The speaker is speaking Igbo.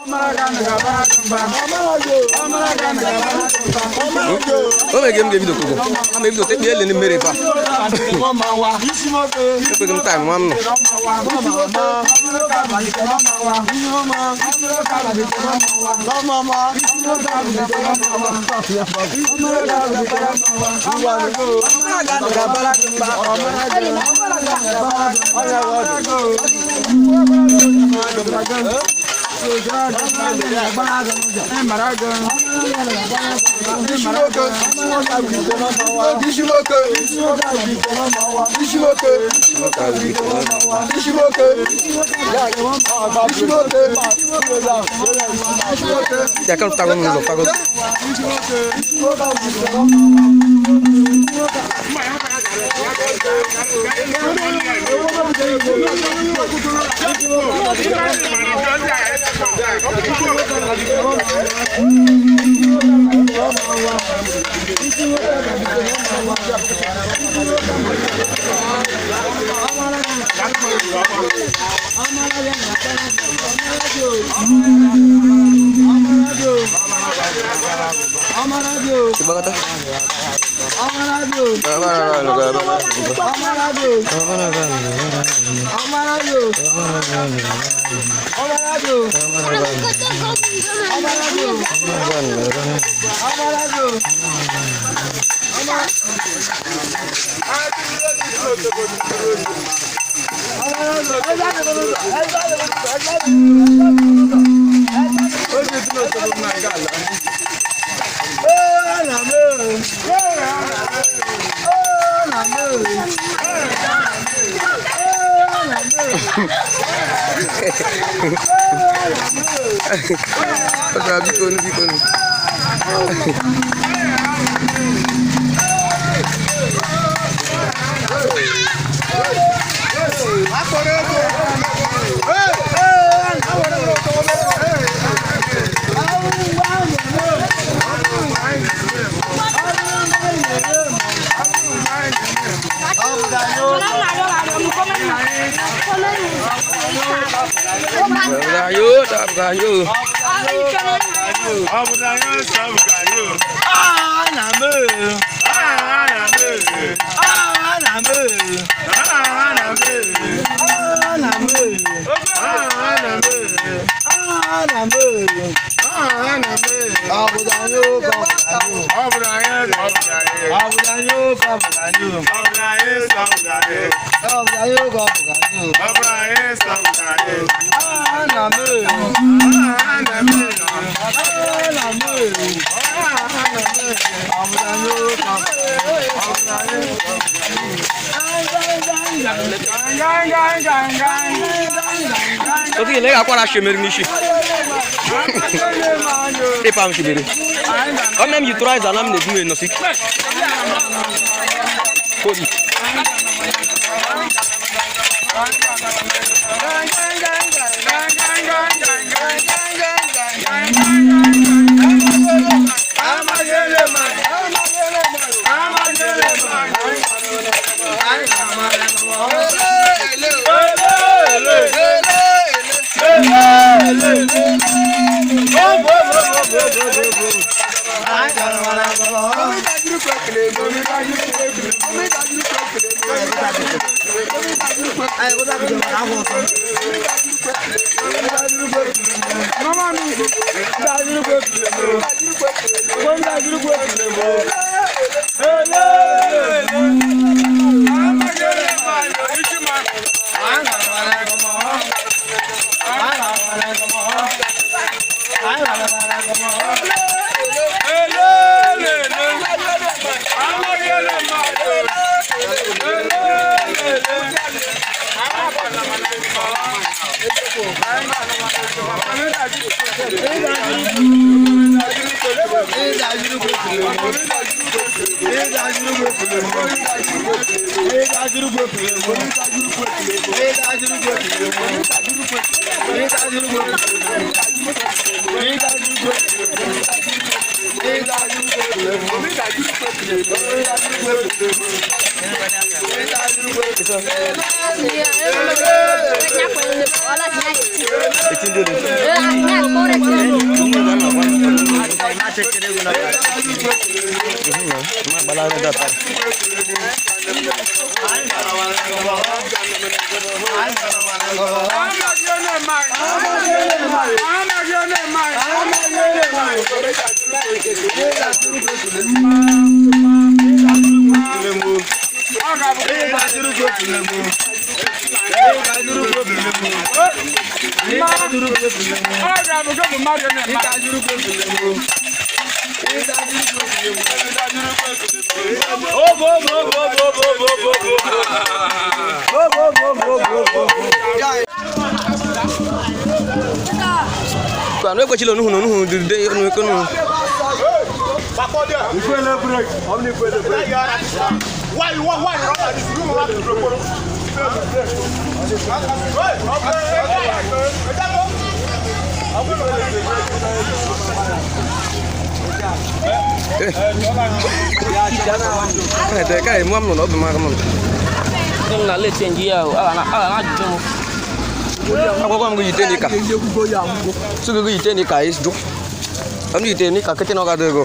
O mere m ga-ebido kogo. Ama ebido tekpe ele mmiri pa. Ekweghị m taịm nwa m nọ. Ya kan tago n'ụzọ tago. Kata. Biko. Ayo, Otu ile ga-akwara shemeri n'isi. Ịpa m shemeri. Ọ na m yi trọịza na m na-ebu m nọsik. Kodi. Anu ekwechila onuhu na onuhu dide onu ekonu. Why you want why you run like this? You want to break. Kai te kai mu amno na obi mara m. Ndị m na late change ya o, a ga na ajụjụ m. Akwụkwọ m gị yite nika. Sụ gị yite nika is jụ. Anu yite nika kete na ọ ga-adị ego.